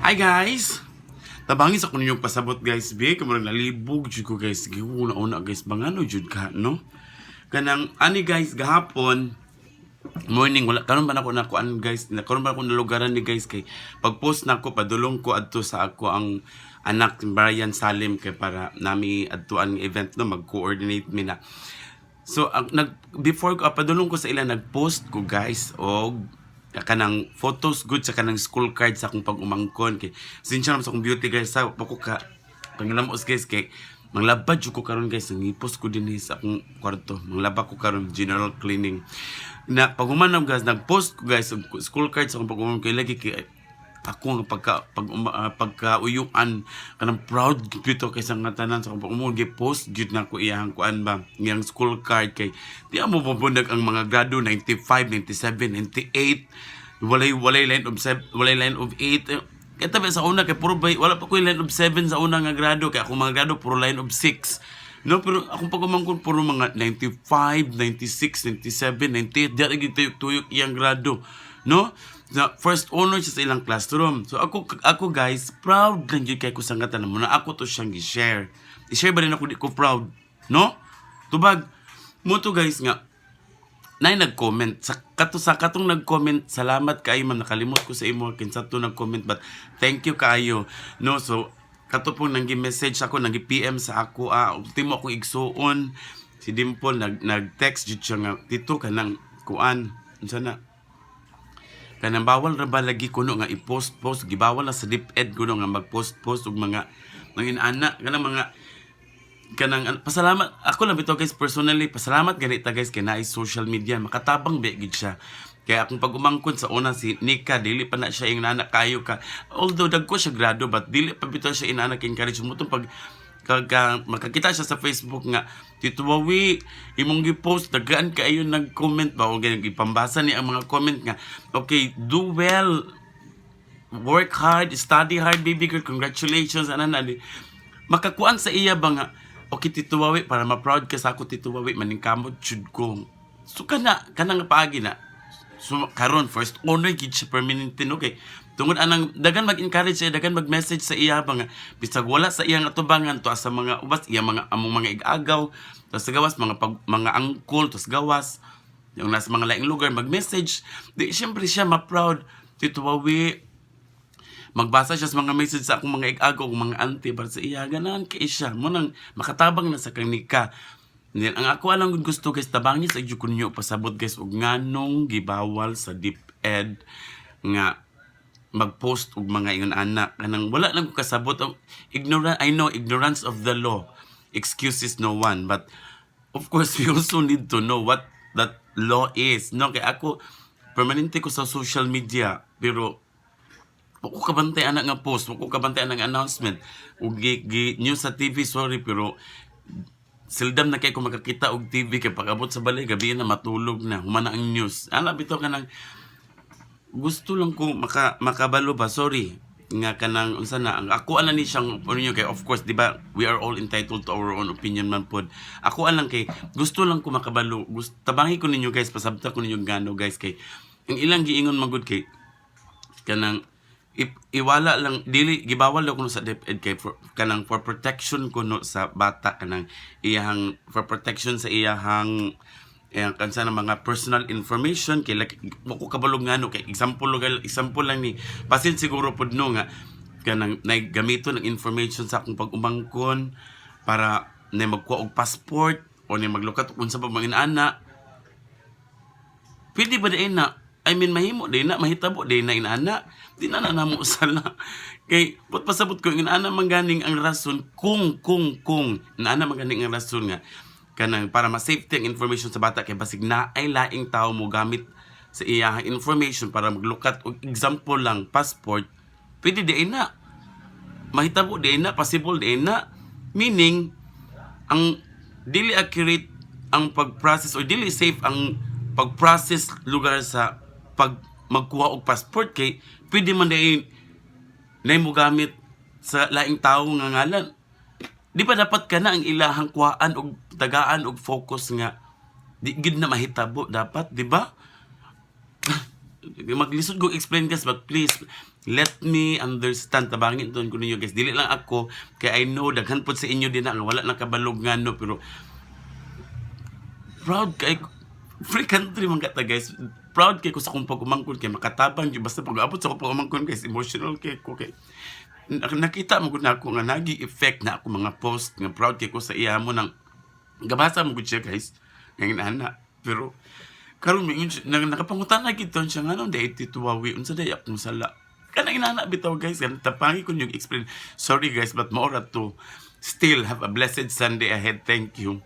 Hi, guys! Tabangi sa kuno yung pasabot, guys, be. Kamurang nalibog jud ko, guys. Giuna una, guys, bangano jud ka, no? Kanang ani, guys, gahapon morning, wala karon ba nako nakuan, guys, na karon ba ako nalugaran ni, guys, kay pag-post nako, padulong ko adto sa ako ang anak Brian Salim kay para nami adtuan nga event, no, mag-coordinate mi na. So ang nag before ko padulong ko sa ila, nag-post ko, guys, og kanang photos good sa kanang school card sa akong pag-umangkon kay sinsya naman sa akong beauty, guys, sa pa ko ka panginamos, guys, kay manglaba jud ko karon, guys. Nangipos ko dinhi sa akong kwarto, manglaba ko karon, general cleaning na. Pag human, guys, nag-post ko, guys, og school card sa akong pag-umangkon kay lagi kay ako nga pagka pag pagkauyuan, kanang proud gyud kay sa nga tanan sa akong pag-umangkon. Gi-post gyud nako iyang kuan ba, iyang school card, kay di mo mabundag ang mga grado 95, 97, 98, walay line of 7, walay line of 8. Kaya tabi sa una kay puro bay, wala pa ko line of 7 sa una nga grado, kay akong mga grado puro line of 6. No, pero akong pag-umangkon puro mga 95, 96, 97, 98, di lagi tuyok-tuyok iyang grado. No? Na first honor siya sa ilang classroom. So ako ako guys, proud lang jud kay ko sa nga tanan mo na ako to siyang gi-share. I-share ba rin ako di ko proud, no? Tubag mo to, guys, nga nay nag-comment sa kato, sa katong nag-comment, salamat kaayo, ma'am. Nakalimot ko sa imo kinsa to nag-comment, but thank you kaayo, no? So kato pong nang message ako, nang PM sa ako, ultimo akong igsuon si Dimple, nag nag-text jud siya nga, "Tito, kanang kuan, unsa na, kanang bawal ra ba lagi kuno nga i-post post? Gibawal na sa DepEd kuno nga mag-post post og mga inaana, kanang mga kanang pasalamat ako lang bitaw, guys, personally, pasalamat ganita, guys, kay naay social media, makatabang ba gid siya." Kaya akong pag-umangkon sa una, si Nika, dili pa na siya inana kayo ka, although dagko siya grado, but dili pa bitaw siya inana ka encourage mo pag kaga makakita siya sa Facebook nga, "Tito Wawi, imong gi-post, dagaan kaayo nag-comment ba," o ganyan, ipambasa niya ang mga comment nga, "Okay, do well, work hard, study hard, baby girl, congratulations," ana na. Makakuan sa iya ba nga, "Okay, Tito Wawi, para ma-proud ka sa ako, Tito Wawi, maningkamot jud ko." So kana nga paagi na. So karon first honor gid siya permanente, no, kay tungod anang dagan mag-encourage siya, dagan mag-message sa iya ba nga bisag wala sa iyang atubangan to sa mga ubas iya, mga among mga igagaw, to sa gawas mga pag, mga angkol, to sa gawas yung nasa mga laing lugar mag-message, di syempre siya ma-proud. "Tito Wawi," magbasa siya sa mga message sa akong mga igagaw, akong mga auntie, para sa iya ganahan kay siya mo nang makatabang na sa kanika. Then, ang ako lang gusto, guys, tabangi sa ko ninyo pasabot, guys, og nganong gibawal sa DepEd nga mag-post og mga ingon ana? Kanang wala lang ko kasabot. Ignorant, I know ignorance of the law excuses no one, but of course we also need to know what that law is, no? Kay ako, permanente ko sa social media, pero wa ko kabantay ana nga post, wa ko kabantay ana nga announcement ug gi news sa TV. Sorry, pero seldom na kay ko makakita og TV kay pag-abot sa balay, gabi na, matulog na, human na ang news. Ana bitaw, kanang gusto lang ko makabalo ba. Sorry nga, kanang unsa na ang ako ana ni siyang opinion, kay of course, di ba, we are all entitled to our own opinion man pod. Ako lang kay gusto lang ko makabalo, gusto tabangi ko ninyo, guys, pasabta ko ninyo gano, guys, kay ang ilang giingon magud kay kanang iwala lang, dili gibawal daw kuno sa DepEd kay for, kanang for protection kuno sa bata, kanang iyahang for protection sa iyahang iyang kansa ng mga personal information, kay like wa ko kabalo ngano. Kay example lugar, example lang ni, basin siguro pud no nga kanang nay gamiton ang information sa akong pag-umangkon para na magkuha og passport o na maglukat og unsa pa mga ana. Pwede ba diay na? I mean, mahimo diay na, mahitabo diay na inana? Di na na namo sala. Kay, but pasabot ko, inana man ganing ang rason, kung, inana man ganing ang rason nga, kanang para ma-safety ang information sa bata, kay basig na ay laing tao mo gamit sa iyahang information para maglukat og, example lang, passport, pwede di na. Mahitabo di na, possible di na. Meaning, ang dili accurate ang pag-process or dili safe ang pag-process lugar sa pag magkuha og passport kay pwede man dahil na mo gamit sa laing tawo nga ngalan. Di ba dapat ka na ang ilahang kuhaan og tagaan og focus nga di gid na mahitabo dapat, di ba? Maglisod ko explain, guys, but please let me understand. Tabangin to ko ninyo, guys. Dili lang ako kay I know daghan pod sa inyo din na nga wala nakabalog ngano, pero proud kay free country man kata, guys. Proud kay ko sa akong pag-umangkon kay makatabang jud. Basta pag-abot sa akong pag-umangkon, guys, emotional kay ko kay nakita mo gud na ako nga nagi effect na ako mga post nga proud kay ko sa iya mo nang gabasa mo gud siya, guys, nga ana. Pero karon mingon siya, nakapangutan na gid siya nga dai tituwawi, unsa day akong sala, kanang inana bitaw, guys. Kan tapangi ko yung explain. Sorry, guys, but mao ra to. Still have a blessed Sunday ahead. Thank you.